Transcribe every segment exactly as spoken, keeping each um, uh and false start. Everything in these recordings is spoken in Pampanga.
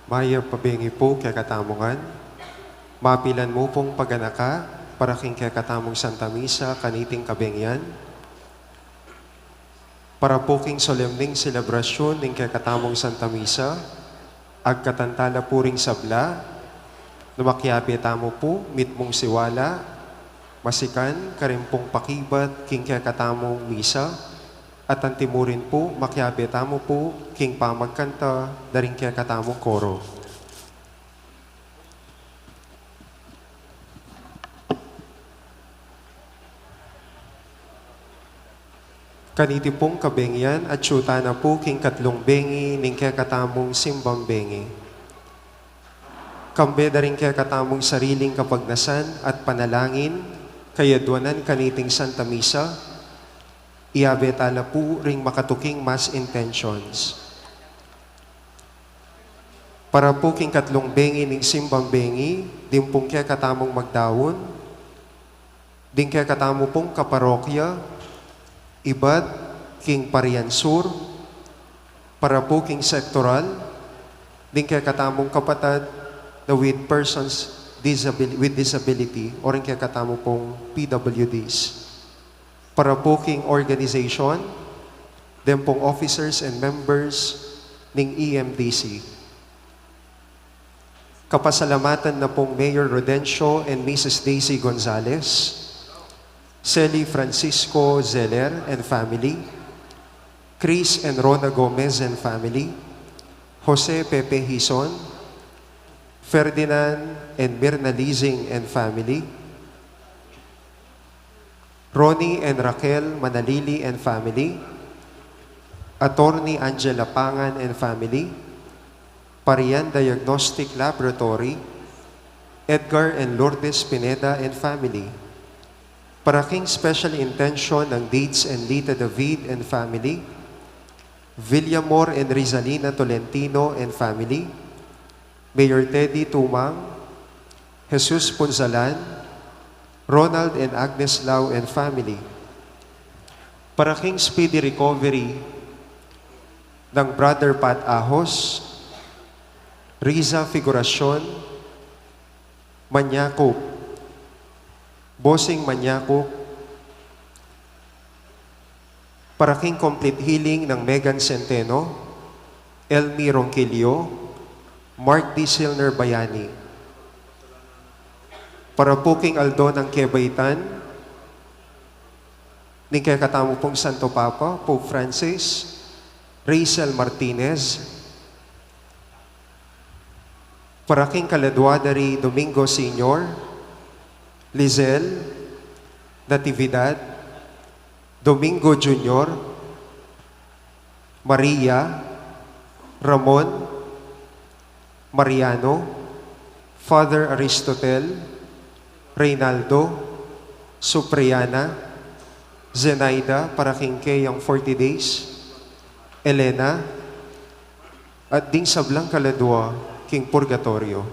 Mayap a bengi pu kekatamu ngan. Mapilan mu pung paganaka para king kekatamung Santa Misa kaniting kabengian. Para pu king solemning selebrasyun ning kekatamung Santa Misa, agkatan tala pu ring sabla, nung makiabe tamu pu mitmung siwala, masikan karin pung pakibat king kekatamung misa, at antimurin pu makiabe tamu pu king pamagkanta da ring kekatamung koro. Kaniti pung kabengian, atyu tana pu king katlung bengi ning kekatamung simbang bengi. Kambe da ring kekatamung sariling kapagnasan at panalangin, kayaduanan kaniting Santa Misa, iabe tala pu ring makatuking mass intentions. Para pu king katlung bengi ning simbang bengi, ding pung kekatamung magdaun, ding kekatamu pung kaparokya, ibat king Parian Sur, para pu king sektoral, ding kekatamung kapatad na with persons disabil-, with disability, o ring kekatamu pung P W Ds. Para pu king organization, ding pung officers and members ning E M D C. Kapasalamatan na pung Mayor Rodencio and Missus Daisy Gonzalez, Seli Francisco Zeller and family, Chris and Rona Gomez and family, Jose Pepe Hison, Ferdinand and Mirna Lizing and family, Ronnie and Raquel Manalili and family, Attorney Angela Pangan and family, Parian Diagnostic Laboratory, Edgar and Lourdes Pineda and family. Para king special intention ng Deeds and Lita David and family, Villamor and Rizalina Tolentino and family, Mayor Teddy Tumang, Jesus Punzalan, Ronald and Agnes Lau and family. Para king speedy recovery ng Brother Pat Ahos, Riza Figuracion, Manyakup, Bossing Manyakup, para king complete healing ng Megan Centeno, Elmi Ronquillo, Mark D. Silner Bayani. Para pu king aldo ng kebaitan ning kekatamu pung Santo Papa, Pope Francis, Rachel Martinez, para king kaladua da ri Domingo Senior, Lizelle, Natividad, Domingo Junior, Maria, Ramon, Mariano, Father Aristotel, Reynaldo, Supriana, Zenaida, para king keyang forty days, Elena, at ding sablang kaladua king purgatorio.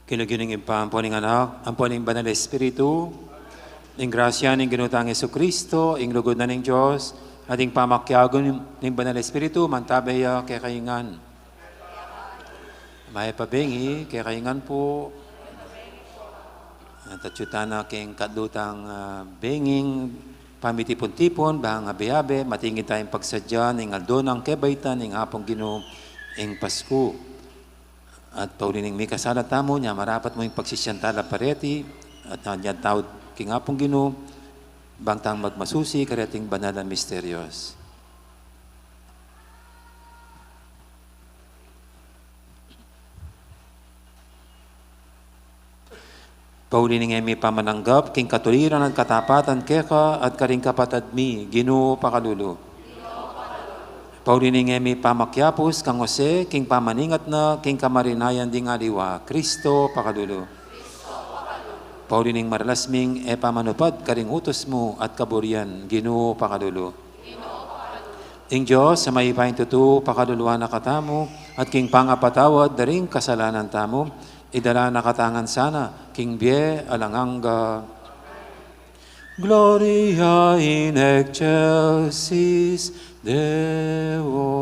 King lagyu ning Ibpa, ampo ning Anak, ampo ning Banal Espiritu. Ing grasya ning Ginu tang Jesucristo, ing lugud na ning Dios, at ing pamakiabe ning Banal Espiritu, mantabe ya kekayu ngan. Mayap a bengi kekayu ngan pu. At atyu tana king katlutang, ah, benging pamitipun-tipun, bang abe-abe, matingin tayang pagsadya ning aldo nang kebaitan ning Apung Ginu, ing Pasku. At pauli ning mikasala tamu, nya marapat mu ing pagsisian tala pareti, at nya taud king Apung Ginu, bang tang magmasusi kareting banal a misteryos. Pauli ning e mi pamananggap king katuliran at katapatan keka at karing kapatad mi, Ginu, pakalulu. Pauli ning e mi pamakiapus kang Jose king pamaningat na king kamarinayan ding aliwa, Kristo, pakalulu. Pauli ning maralas ming e pamanupad karing utus mu at kaburian, Ginu, pakalulu. Ing Dios a mayupayang tutu, pakaluluan na katamu, at king pangapatawad da ring kasalanan tamu, idala na katamu ngan sana king bie alang angga. Gloria in excelsis Deo.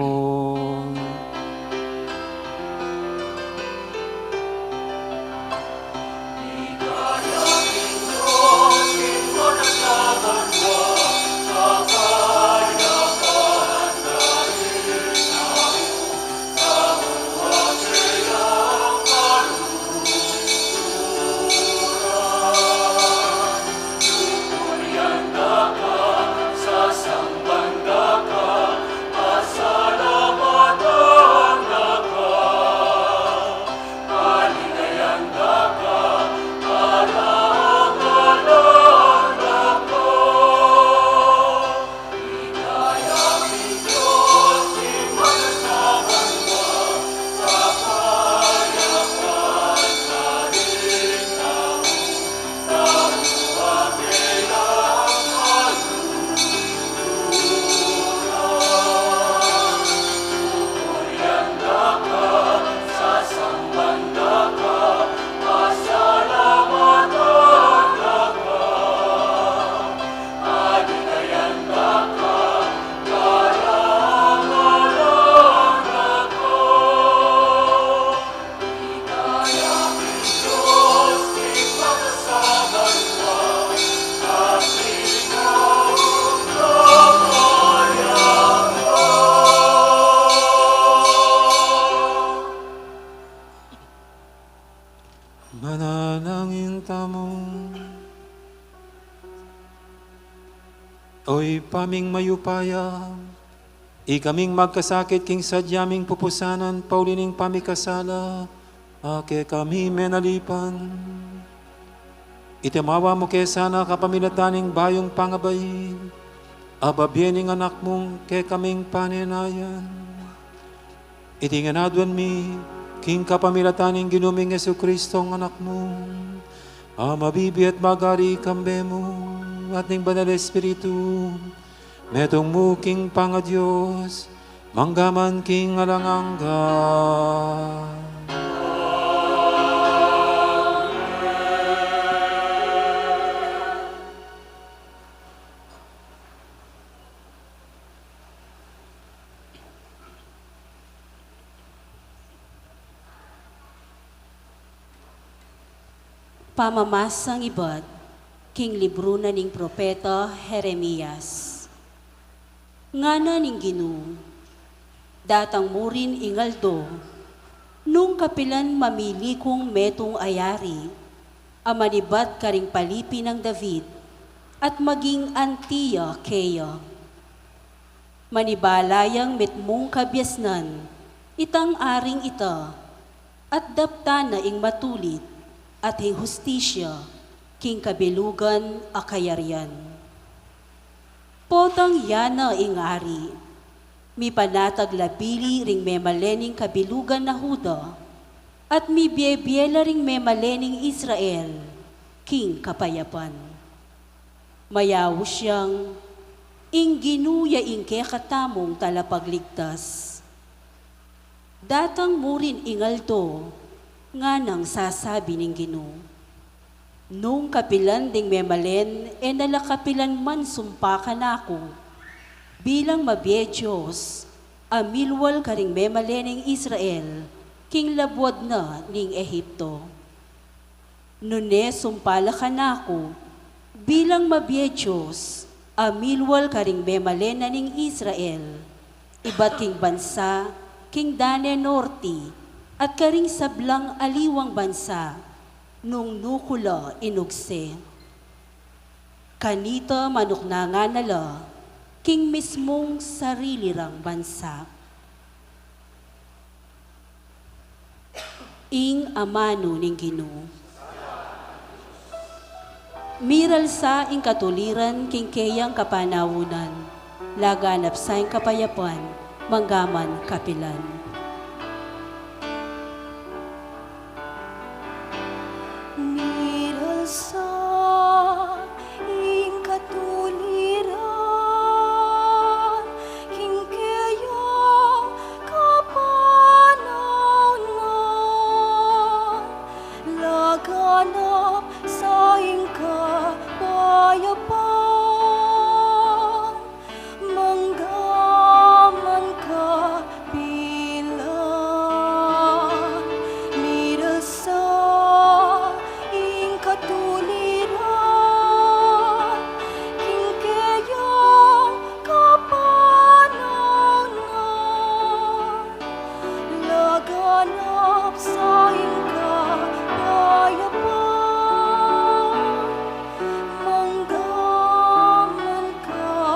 Manalangin tamu. O Ibpa ming mayupaya, ikaming magkasakit king sadya ming pupusanan, pauli ning pamikasala a kekami menalipan. Itimawa mu ke sana kapamilatan ning bayung pangabai a bibie ning Anak mung kekaming panenayan. Iti ngan aduan mi, king kapamilatan ning Ginu ming Jesucristo, Anak mu, a mabibie at magari kambe mu, at ning Banal Espiritu, metung mu king pangaDios, mangga man king alang angga. Pamamasang ibat king libru na ning propeta Jeremias. Ngana ning Ginu, datang murin ing aldo nung kapilan mamili kung metung a yari a manibat karing palipi nang David at maging anti ya keya. Manibalang mitmung kabiasnan itang aring ita, at daptan na ing matulit at ing hustisya king kabilugan a kayarian. Potang ya na ing ari, mipanatag la bili ring memalen ning kabilugan na Juda, at mibiebie la ring memalen ning Israel king kapayapan. Mayaus yang ing Ginu ya ing kekatamung talapagligtas. Datang murin ing aldo Nganang sasabi ning Ginu, nung kapilan ding memalen, e na la kapilan man sumpa kanaku, bilang mabie Dios, a milwal karing memalen ning Israel, king labuad na ning Egipto. Nune sumpa la kanaku, bilang mabie Dios, a milwal karing memalen na ning Israel, ibat king bansa, king dane norte, at karing sablang aliwang bansa, nung nuku la inugse. Kanita manuknangan na la, king mismung sarili rang bansa. Ing amanu ning Ginu. Miralsa ing katuliran king keyang kapanaunan, laganap sa ing kapayapan, manggaman kapilan. Miralsa ing katuliran, king keyang kapanaunan, laganap sa ing kapayapan, manggaman kapilan. Miralsa ing katuliran, king keyang kapanaunan, laganap sa ing kapayapan, manggaman kapilan.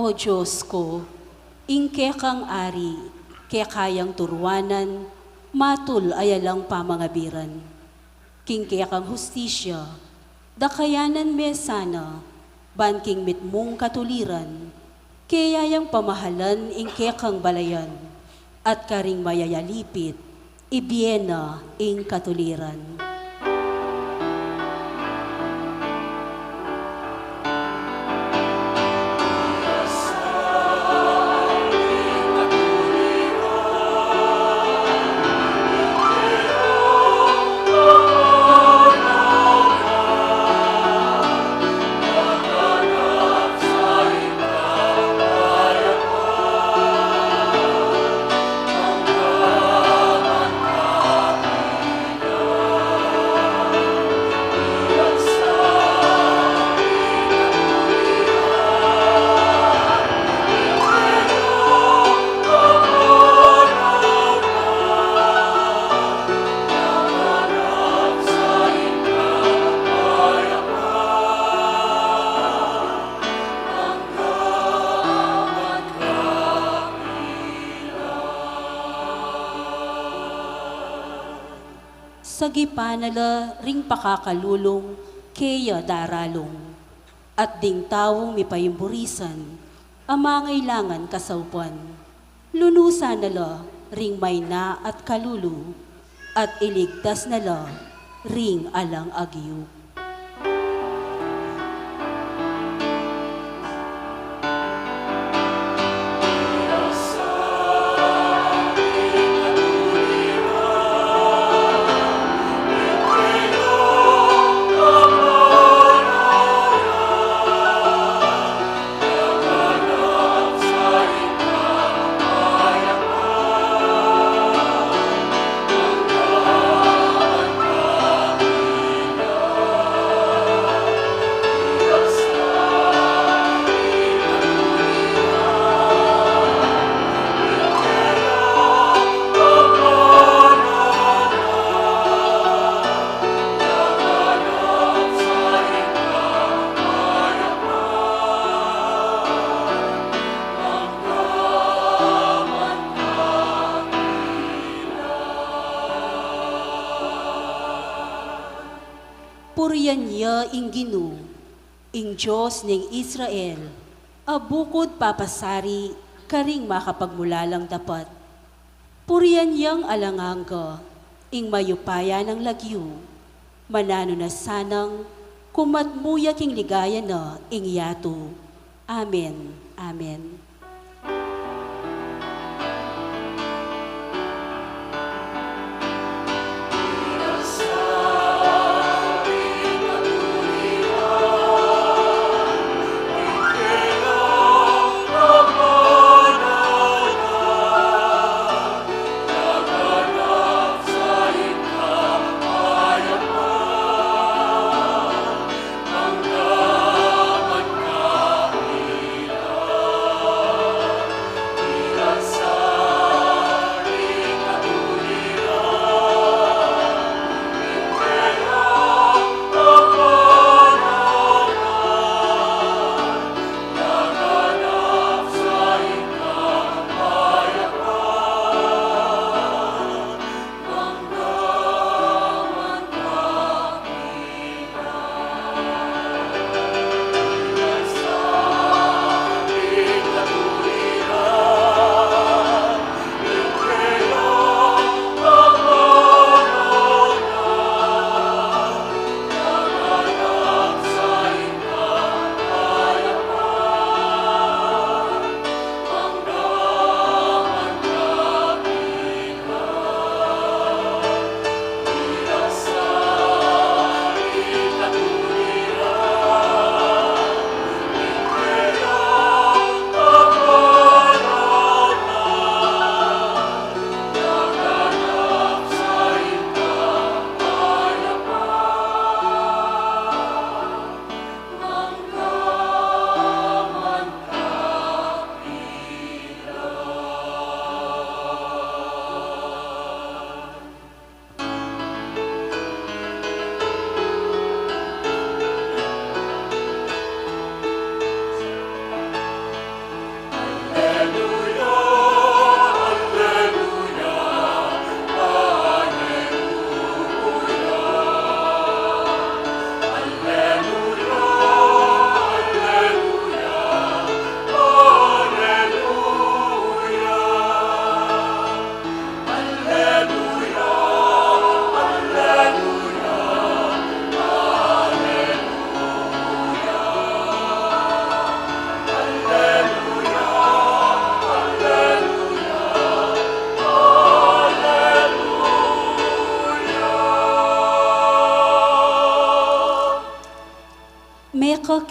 O Dios ku, ing kekang ari, keka yang turuanan, matul a yalang pamangabiran. King kekang hustisya, dakayanan me sana, ban king mitmung katuliran, keya yang pamahalan ing kekang balayan, at karing mayayalipit, ibie na ing katuliran. Sagipan na la ring pakakalulung keya daralung, at ding taung mipaimburisan a mangailangan kasaupan. Lunusan na la ring maina at kalulu, at iligtas na la ring alang agyu. Purian ya ing Ginu, ing Dios ning Israel, a bukud papasari karing makapagmulalang dapat. Purian yang alang angga ing mayupaya nang lagyu, mananu na sanang kumatmu ya king ligaya na ing yatu. Amen. Amen.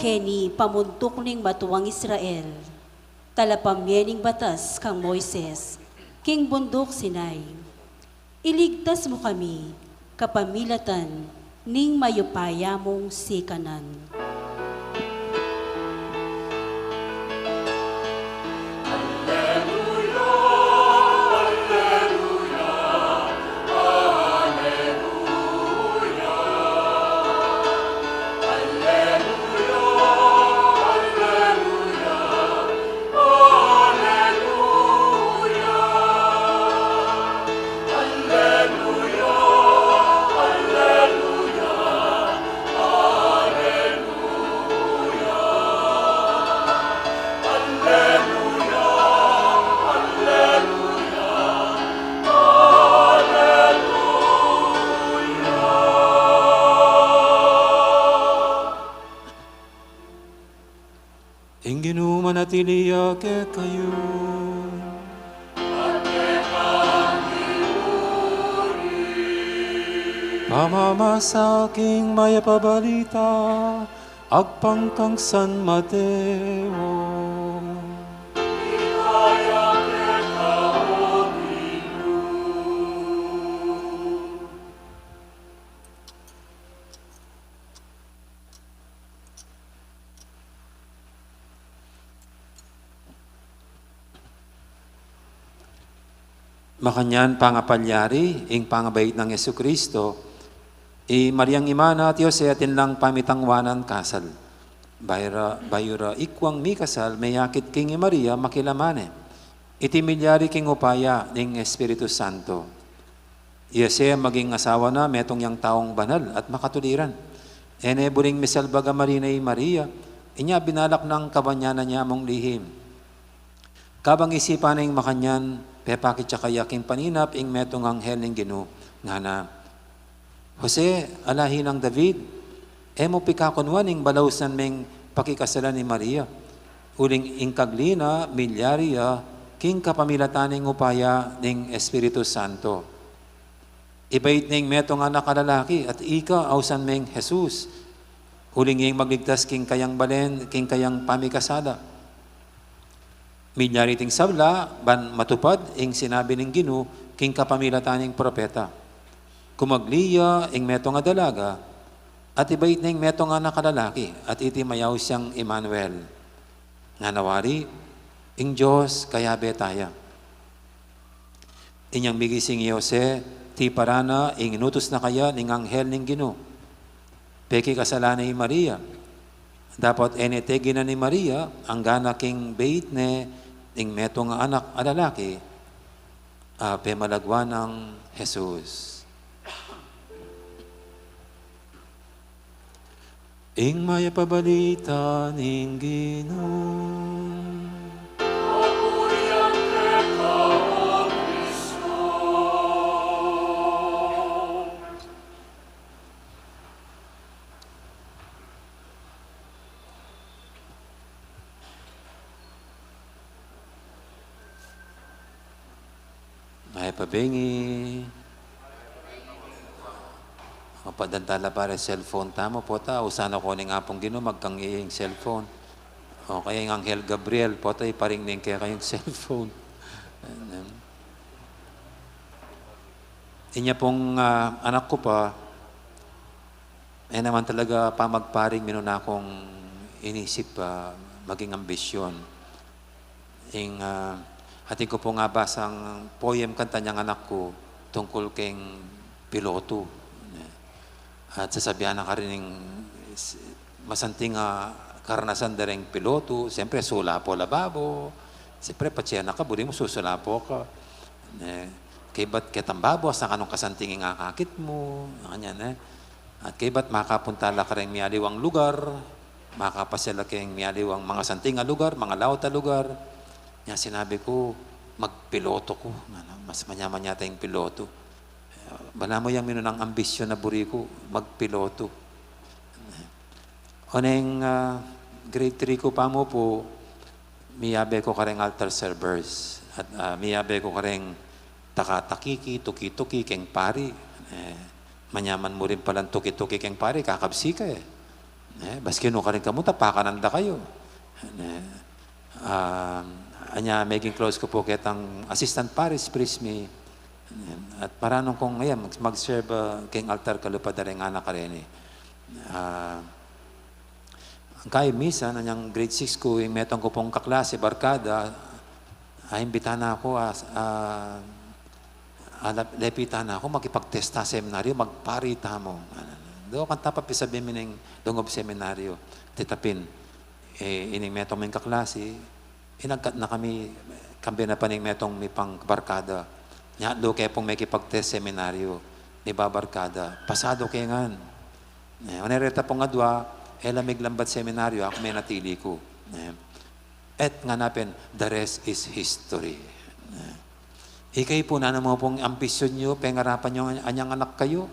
Mekeni pamuntuk ning matuang Israel, talapamye ning batas kang Moises, king bunduk Sinai. Iligtas mu kami kapamilatan ning mayupaya mung sikanan. Ing Ginu manatili ya kekayu. Pamamasa king Mayap a Balita agpang kang San Mateo. Makanyan pangapalyari ing pangabait nang Jesucristo, i Mariang ima na at Jose atin lang pamitangwanan kasal. Bayu ra, bayu ra ikwang mikasal, meyakit king i Maria makilaman ne. Iti milyari king upaya ning Espiritu Santo. I Jose maging asawa na metung yang taung banal at makatuliran. E ne buring misalbag a marina i Maria, inya binalak nang kabanyanan ya mung lihim. Kabang isipan neng makanyan, pepakit ya kaya king paninap ing metung anghel ning Ginu, ngana, Jose, a lahi nang David, e mu pikakunwan ing balausan meng pakikasalan i Maria, uling ing kagli na milyari ya king kapamilatan ning upaya ning Espiritu Santo. Ibait ne ing metung a anak a lalaki, at ika ausan meng Jesus, uling ing magligtas king kayang balen, king kayang pamikasala. Milyari iting sabla, ban matupad ing sinabi ning Ginu king kapamilatan ning propeta. Kumagli ya ing metung a dalaga, at ibait ne ing metung a anak a lalaki, at iti mayaus yang Emmanuel. Ngana wari, ing Dios kayabe taya. Inyang migising i Jose, tiparan na ing inutus na kaya ning anghel ning Ginu. Pekikasalan ne i Maria. Dapot e ne teginan i Maria, anggana king bait ne ing metung a anak a lalaki, a pemalagwa nang Jesus. Ing mayap a balita ning Ginu. Ay, pabengi. Mapadan tala pa ring cellphone tamu, pota, usan na ko ning Apung Ginu, magkang ing cellphone. O kaya ing Anghel Gabriel, pota, iparing ne kekayung cellphone. Inya pung, ah, anak ku pa, e naman talaga pamagpari ing minuna kung inisip, ah, maging ambisyon. Ing, ah, atin ku pung abasang poem kanta ning anak ku tungkul keng piloto. At sasabian na karin ing s-, masanting a karanasan da ring piloto, siyempre, sulapo lababo. Siyempre, patse anak ka, buri mu susulapo ka. Ne, kaybat ketang babo, asan kanung kasanting ing akakit mu, ganyan, e. At kaybat makapunta la kareng mialiwang lugar, makapasyal la keng mialiwang mangasanting a lugar, mangalaut a lugar. Nya sinabi ku, magpiloto ku. Ngana, mas manyaman yata ing piloto. Balamu yang minunang ambisyon a buri ku, magpiloto. Oneng, ah, grade three ku pamupu, miyabe ku kareng altar servers. At, ah, miyabe ku kareng takatakiki, tuki-tuki, keng pari. E, manyaman mu rin palang tuki-tuki keng pari, kakabsi ka, e. E, maski nu karin kamu, tapakan da kayu. E, um, anya, meging close ku pu ketang assistant parish priest mi. At paranung kung, ayan, mag-, mag-serve, ah, keng altar kalupa da ring anak kareni. Ah, angkayi misan, anyang grade six ku, ing metung ku pung kaklase, barkada, a, imbita na ku, a, a, a, lep-, lepitan na ku, makipagtesta seminaryo, magpari tamu. Do kanta pa pisabi mi ning lungub seminaryo, titapin. E, ining metung ming kaklase, inagkat na kami, kambe na pa ning metung mi pang barkada. Nya, atlu ke pung mekipagtest seminaryo, mibabarkada. Pasado ke ngan. E, one reta pung adwa, e la miglambat seminaryo, aku menatili ku. E, at ngana pin, the rest is history. E, ikayu pu, nanu mu pung ambisyon yu, pengarapan yu, anyang anak kayu?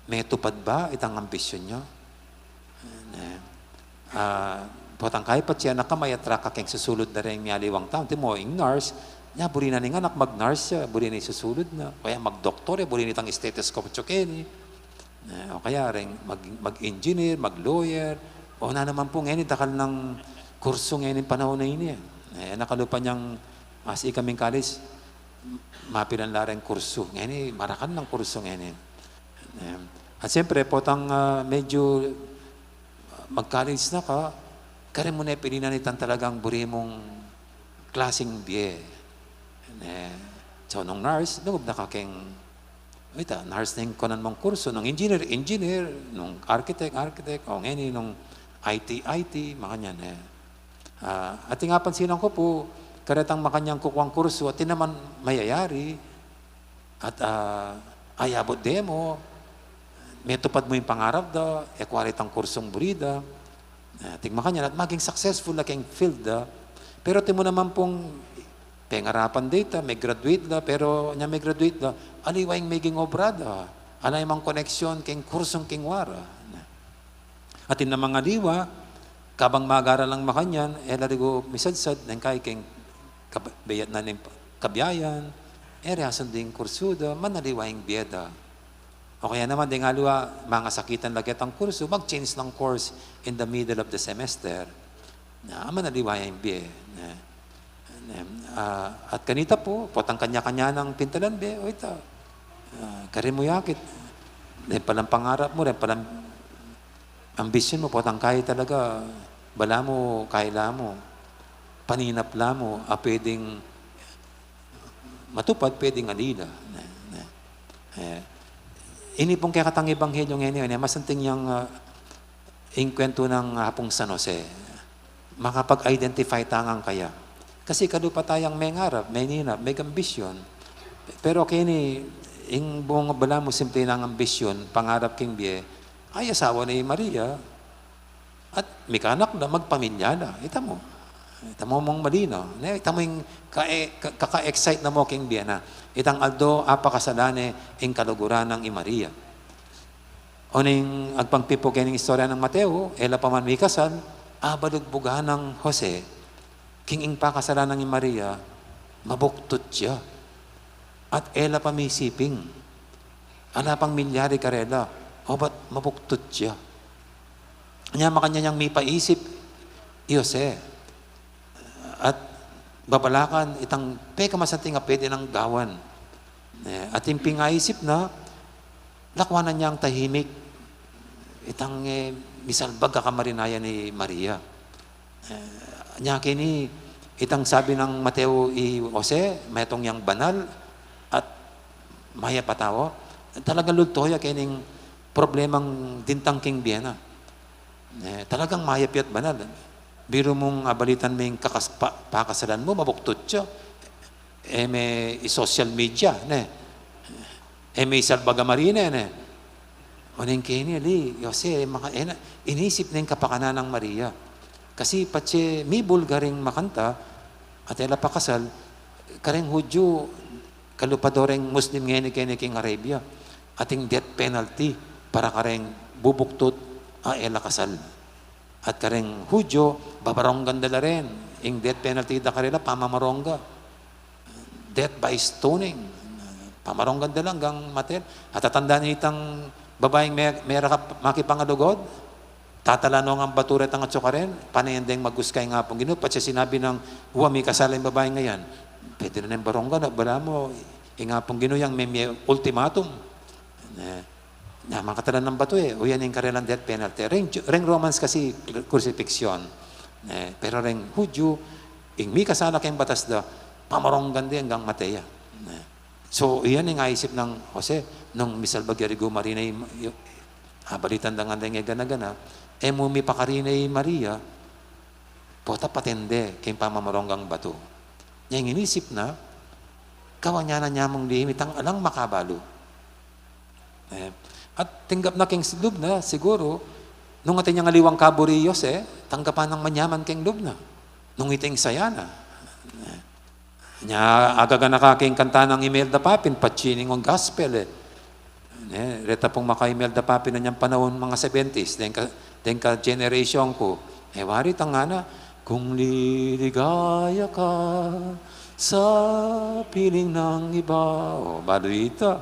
Metupad ba itang ambisyon yu? Ne? Ah, potang kaybat patse anak ka, ma-attract ka keng susulud na reng mialiwang tau. Antimo, ing nurse, nya buri na ning anak mag-nurse ya, buri na ing susulud na. O kaya mag-doktor ya, buri na itang stethoscope, tsuke ni. Ne? O kaya reng mag-, mag-engineer, mag-lawyer. O na naman pu ngeni, dakal nang kursu ngeni panaun a ini, e. E, nakalupa nyang, mas ikaming college, mapilan la reng kursu. Ngeni, marakan nang kursu ngeni. Em, at siyempre, potang, ah, medyo mag-college na ka, karen mu ne pilinan itang talagang buri mung klaseng bie. Ne, so, nung nurse, lungub na ka keng, ita, nurse na ing kunan mung kursu, nung engineer, engineer, nung architect, architect, o ngeni, nung I T, I T, makanyan, e. Ah, at ing apansinan ku pu, karetang makanyang kukuang kursu, atin naman mayayari, at, ah, ayabut de mu, metupad mu ing pangarap da, e kuwari itang kursung buri da, e, ating makanyan, at maging successful na keng field da. Pero atin mu naman pung pengarapan da ita, me-graduate la, pero nya me-graduate la, aliwa ing meging obra da, ala ya mang koneksyon keng kursung kinuwa ra. Atin namang aliwa, kabang mag-aral lang makanyan, e la rigu misadsad, neng kai keng kab-, beyat na ning kabiayan, e re asundu ing kursu da, manaliwa ing bie da. O kaya naman, deng aliwa, mangasakitan la ketang kursu, mag-change lang course in the middle of the semester. Na, manaliwa ya ing bie. Na, na, ah, at kanita pu, potang kanya-kanya nang pintalan, be, o ita. Ah, kari mu yakit. Ren palang pangarap mu, ren palang ambisyon mu, potang kai talaga, bala mu, kai la mu, paninap la mu, a pwedeng matupad, pwedeng ali la. Ne, ne. E, ini pung kekatang ebanghelyo ngeni, ne, masanting yang, ah, ing kwentu nang Apung San Jose. Makapag-identify ta ngan kaya. Kasi kalupa tayang mengarap, meninap, megambisyon. Pero keni, ing bung bala mu simple nang ambisyon, pangarap king bie, ay asawa ne i Maria, at mikanak la, magpamilya la. Ita mu. Ita mu mung malino. Ne, ita mu ing ka-, ka-, kaka-excite na mu king bie na. Itang aldo apakasalan ne ing kaluguran nang i Maria. Oning agpang pipu kening istorya nang Mateo, e la pa man mikasal, abalugbugan nang Jose, king ing pakasalan nang i Maria, mabuktud ya. At e la pa misiping. Ala pang milyari karela, obat mabuktud ya. Nya makanyan yang mipaisip i Jose. At babalakan itang pekamasanting a pwede nang gawan. E, at ing pingaisip na, lakwanan yang tahimik. Itang, e, misalbag a kamarinayan i Maria. E, nya keni, itang sabi nang Mateo i Jose, metung yang banal at mayap a tau. Talagang lulto ya kening problemang dintang king bie na. E, talagang mayap ya't banal. Biru mung abalitan me ing kakas-, pa-, pakasalan mu, mabuktud ya. E me i social media, ne. E me i salbag a marine, ne. Oning keni, ali, Jose, maka-, e na, inisip ne ing kapakanan nang Maria. Kasi patse mibulgar ing makanta, at e la pakasal, kareng Hudyo, kalupa do reng Muslim ngeni keni king Arabia, ating death penalty para kareng bubuktud a e la kasal. At kareng Hudyo, babaronggan da la rin. Ing death penalty da karela, pamamarongga. Death by stoning. Pamaronggan da la anggang mate. At tatandaan ye itang babaing me-, mera ka makipangalugud, tatala no ngang batu retang atsu karen, pane deng maguska ing Apung Ginu, patse sinabi nang, "Wa, mikasal ing babaing yan." Pwede na neng baronggan, bala mu, ing Apung Ginu yang me-, me-, ultimatum. Ne, na, makatalan nang batu e, o yan ing karelang death penalty. Reng, reng Romans kasi crucifixion. Ne, pero reng Hudyo, ing mikasala keng batas da, pamaronggan de anggang mate ya. Ne. So, iyan ing aisip nang Jose, nung misalbag ya rigu marine i, i, abalitan da ngan deng e gana-gana, e mu mipakarine i Maria, pota paten de keng pamamaronggang batu. Nya ing inisip na, kawan ya na nya mung lihim itang alang makabalu. E, at tinggap na keng lub na, siguru, nung atin yang aliwang kaburi i Jose, tanggapan nang manyaman keng lub na. Nung ita ing saya na. E, nya, agaganaka keng kanta nang Imelda Papin, patse ning gospel e. Ne, reta pung maka-Imelda Papin anyang panaun, mga seventies, deng ka, deng ka-generation ku. E, wari tang ngana, "Kung liligaya ka sa piling ng iba." O, balu ita.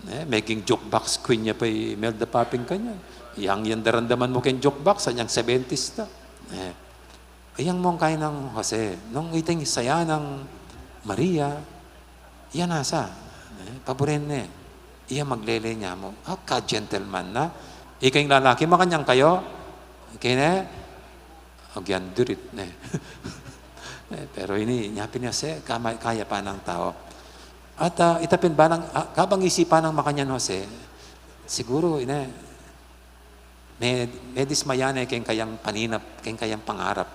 Ne, meging jukebox queen ya pa i Imelda Papin kanyan. Yang yan daramdaman mu keng jukebox, anyang seventies ta. Ne. Iyang mungkay nang Jose, nung ita ing saya nang Maria, iya nasa, e, paburen ne, iya maglele nya mu. A, ka-gentleman na. Ika ing lalaki, makanyan kayu? Kene, agyan durit ne. E, pero ini, nya pin Jose, kama-, kaya pa nang tau. At, a, ita pin balang, a, kabang isipan nang makanyan Jose, siguru, ine, me-, medismaya ne keng kayang paninap, keng kayang pangarap.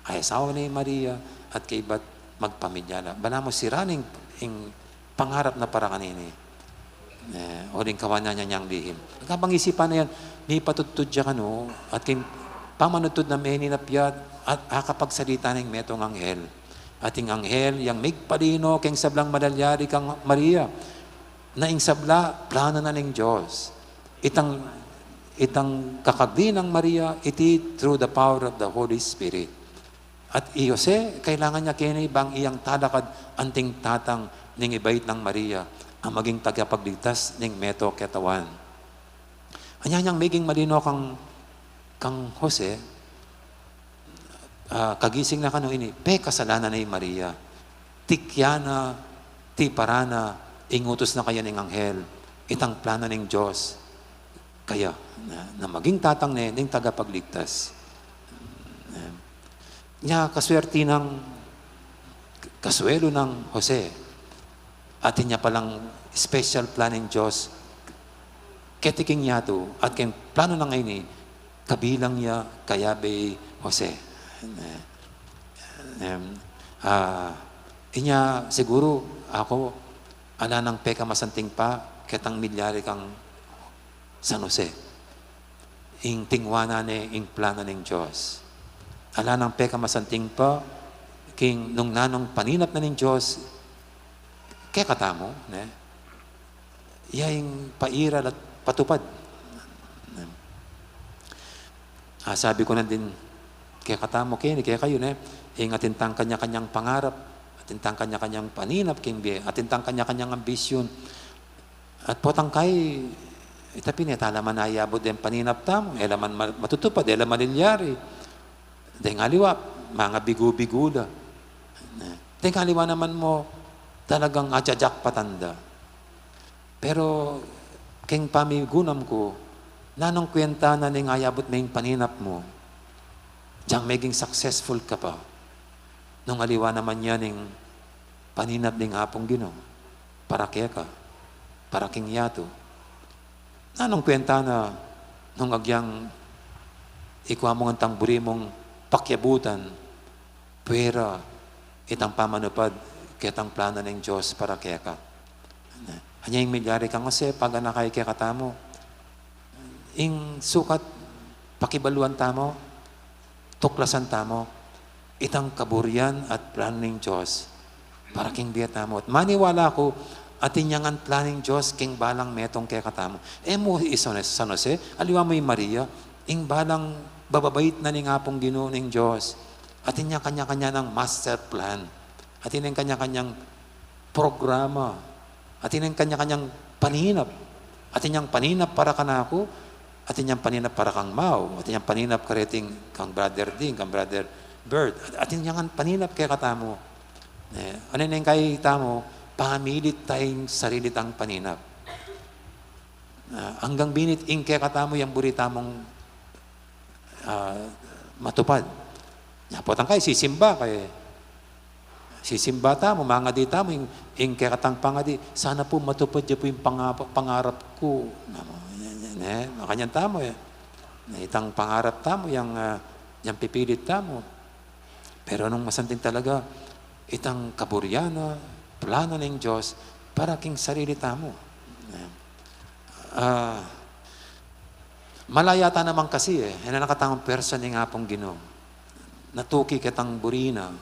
Ay, asawa ne i Maria, at kaybat magpamilya la. Bala mu sira ne ing, ing pangarap na para kanini. Eh, uling kawanan na niya ing lihim. Kabang isipan na yan, mipatudtud ya kanu, at king pamanudtud na, meninap ya, at akapagsalita na ing metung anghel. At ing anghel yang migpalino king sablang malalyari kang Maria, na ing sabla plano na ning Dios. Itang, itang kakagli nang Maria, iti through the power of the Holy Spirit. At i Jose, kailangan na keni bang iyang talakad anting tatang ning ibait nang Maria, a maging tagapagligtas ning meto ketawan. Anya nyang meging malino kang, kang Jose, ah, kagising na kanu ini, pekasalanan na i Maria. Tikyan na, tiparan na, ing utus na kaya ning anghel, itang plano ning Dios kaya, na, na maging tatang ne, ning tagapagligtas. Nya, kaswerti nang, kasuelo nang Jose, atin ya palang special plan ning Dios keti king yatu, at keng plano nang ini, kabilang ya kayabe i Jose. Em, ah, inya siguru aku, ala nang pekamasanting pa ketang milyari kang San Jose. Ing tingwanan ne ing plano ning Dios. Ala nang pekamasanting pa king nung nanung paninap na ning Dios kekatamu, ne? Ya ing pairal at patupad. Ah, sabi ku na din kekatamu keni, kekayu, ne? Ing atin tang kanya-kanyang pangarap, atin tang kanya-kanyang paninap king bie, atin tang kanya-kanyang ambisyun. At potang kai, ita pin e ta la man ayabut deng paninap tamu, e la man ma-, matutupad, e la malilyari. Deng aliwa, mangabigu-bigu la. Deng aliwa naman mu, talagang ajajakpatan da. Pero, keng pamigunam ku, nanung kwenta na ning ayabut me ing paninap mu, diyang meging successful ka pa, nung aliwa naman ya ning paninap ning Apung Ginu para keka, para king yatu? Nanung kwenta na nung agyang ikwa mu ngan tang buri mung pakiabutan, pwera itang pamanupad ketang plano ning Dios para keka? Anya ing milyari kang Jose, paganaka kekatamu, ing sukat pakibaluan tamu, tuklasan tamu itang kaburian at plan ning Dios para king bie tamu. At maniwala ku, atin yang plan ning Dios king balang metung kekatamu. E mu i San Jose, San Jose, aliwa mu i Maria, ing balang bababait na ning Apung Ginu ning Dios. Atin yang kanya-kanya nang master plan. Atin yang kanya-kanyang programa. Atin yang kanya-kanyang paninap. Atin yang paninap para kanaku, atin yang paninap para kang Mau, atin yang paninap kareting kang Brother Ding, kang Brother Bert, at-, atin yang paninap kekatamu. E, anu neng kai tamu, pamilit tayang sarili tang paninap. Ah, anggang binit ing kekatamu yang buri tamung ah, matupad. Nya potang kai, sisimba kai. Sisimba tamu, mangadi tamu, ing, ing kekatang pangadi, sana pu matupad ya pu ing panga-, pangarap ku. Namu, ne, ne, makanyan tamu, e. Na itang pangarap tamu, yang, ah, yang pipilit tamu. Pero nung masanting talaga, itang kaburian na, plano ning Dios para king sarili tamu. Ah, malaya ta naman kasi, e, e na nakatamung pwersa ning Apung Ginu. Natuki ketang buri na,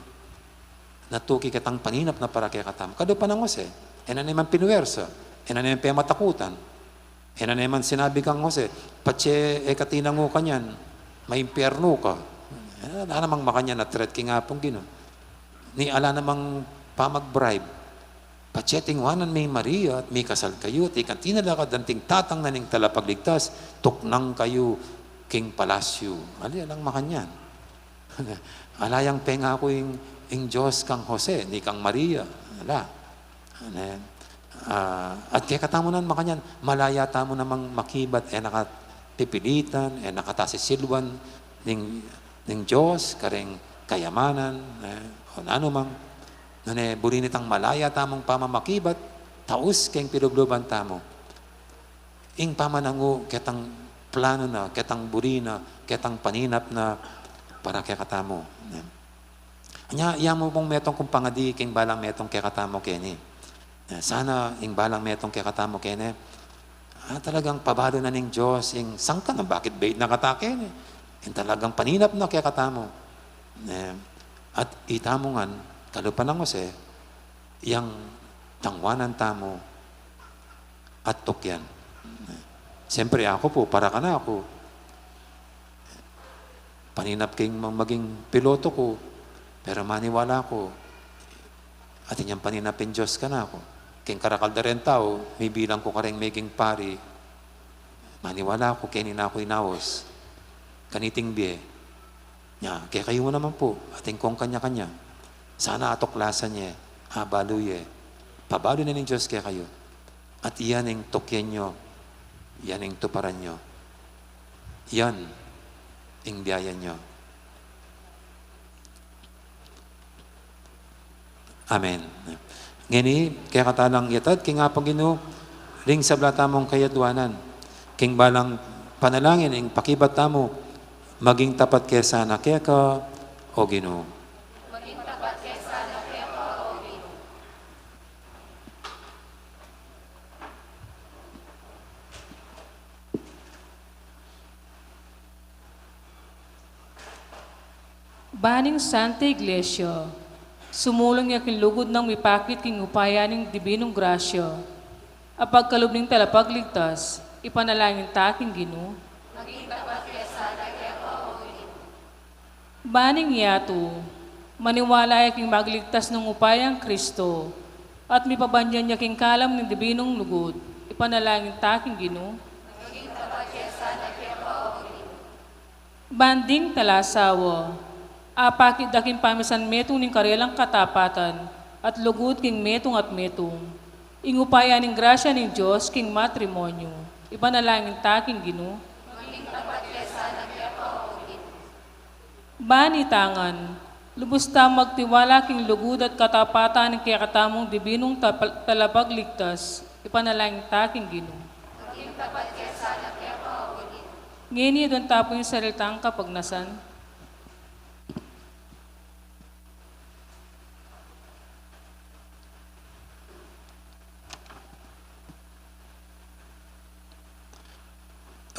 natuki ketang paninap na para kekatamu. Kadupa nang Jose, e na ne man pinwersa, e na ne man pematakutan. E na ne man sinabi kang Jose, patse e ka tinangu kanyan, maimpyernu ka. E, ala namang makanyan a threat king Apung Ginu. Ni ala namang pamag-bribe. Patse tingwanan me i Maria at mikasal kayu, at ikang tinalakad anting tatang na ning Talapagligtas, tuknang kayu king palasyu. Ali, alang makanyan. Ala yang pengaku ing, ing Dios kang Jose, ni kang Maria. Ala. Amen. Ah, at kekatamu nan makanyan, malaya tamu namang makibat, e na ka pipilitan, e na ka ta sisilwan ning, ning Dios kareng kayamanan, e, o nanu mang. Nune, buri na itang malaya tamung pamamakibat, taus keng pilubluban tamu. Ing pamanangu ketang plano na, ketang buri na, ketang paninap na para kekatamu. Nya, ya mu pung metung kung pangadi king balang metung kekatamu keni. Eh, sana ing balang metung kekatamu kene, ah, talagang pabalu na ning Dios ing sangkan, bakit bait na kata kene? Ing talagang paninap na kekatamu. Eh, at itamu ngan, kalupa nang Jose, yang tangwanan tamu at tukyan. Siyempre, aku pu, para kanaku, paninap king ma-, maging piloto ku, pero maniwala ku, atin yang paninap ing Dios kanaku. King karakal da reng tau, mibilang ku kareng meging pari, maniwala ku, keni na ku inaus kaniting bie. Nya, kekayu naman pu, atin kung kanya-kanya. Sana atuklasan ye, abalu ye, pabalu na ning Dios kekayu. At iyan ing tukyan yu, iyan ing tuparan yu, iyan ing biyaya yu. Amen. Ngeni, kekatamu lang yatad king Apung Ginu ring sabla tamung kayadwanan. King balang panalangin, ing pakibat tamu, maging tapat ke sana keka, O Ginu. Maging tapat ke sana keka, O Ginu. Baning Santa Iglesia, sumulung ya king lugud nang mipakit king upaya ning dibinung grasya a pagkalub ning Talapagligtas, ipanalangin ta king Ginu. Maging tapat ke sana keka, O Ginu. Baning yatu, maniwala ya king magligtas nang upayang Kristo, at mipabanyan ya king kalam ning dibinung lugud, ipanalangin ta king Ginu. Maging tapat ke sana keka, O Ginu. Ban ding talasawa, apakit da king pamisan metung ning karelang katapatan at lugud king metung at metung, ing upaya ning grasya ning Dios king matrimonyu, ipanalangin ta king Ginu. Maging tapat ke sana keka, O Ginu. Ban ita ngan, lubus tamung magtiwala king lugud at katapatan ning kekatamung dibinung tapa-, Talapagligtas, ipanalangin ta king Ginu. Maging tapat ke sana keka, O Ginu. Ngeni, aduan ta pu ing sarili tang kapagnasan.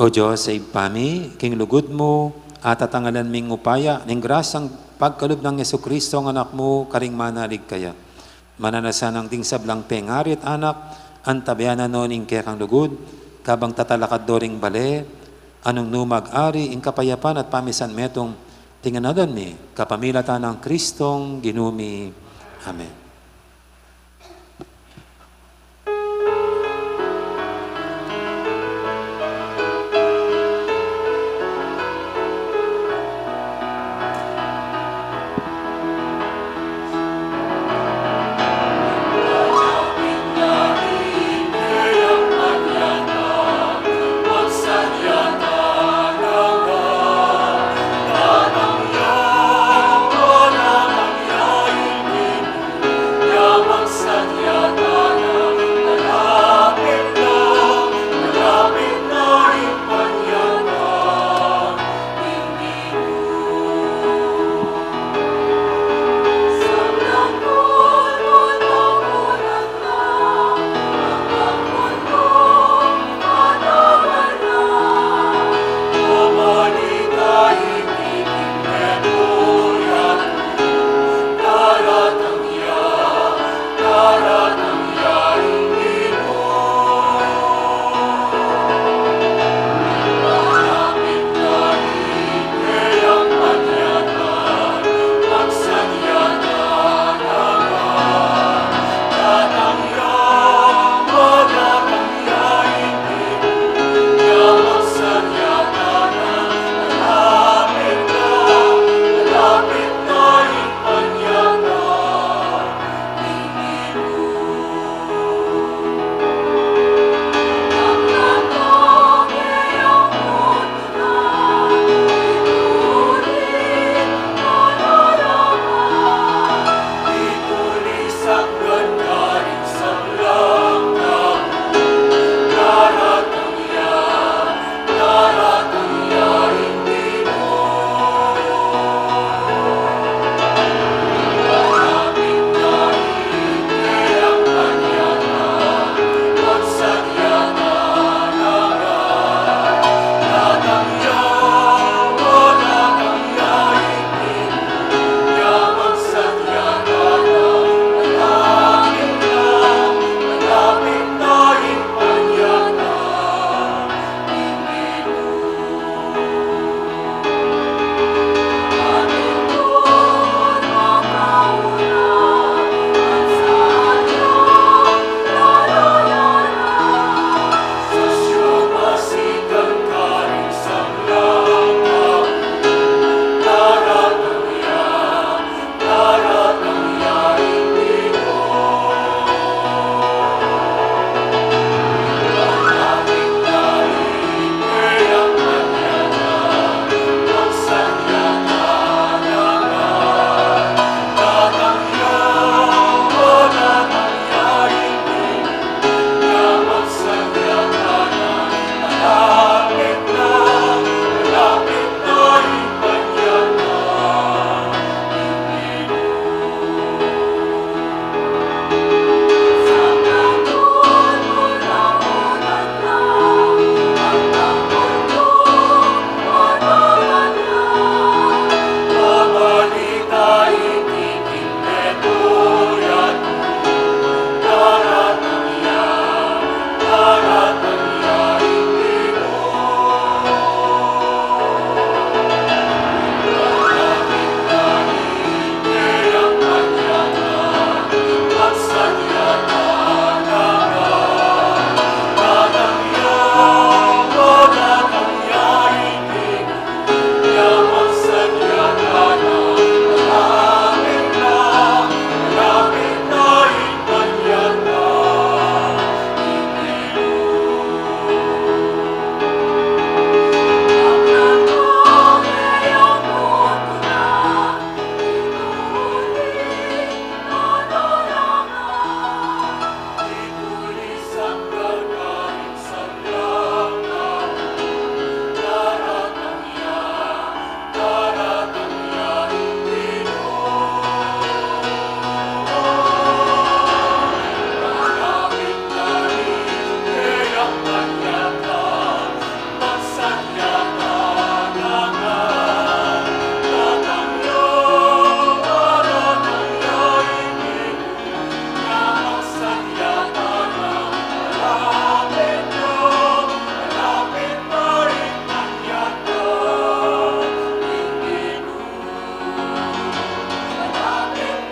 O Dios, Ibpa mi, king lugud mu, atatangalan ming upaya ning grasyang pagkalub nang Jesucristo, ing Anak mu, karing manalig kaya. Mananu na sanang ding sablang pengari at anak, antabayanan no ning kekang lugud, kabang tatalakad do ring bale, a nung nu mag-ari ing kapayapan at pamisan metung, king ngan adwan mi, kapamilatan nang Kristong Ginu mi. Amen.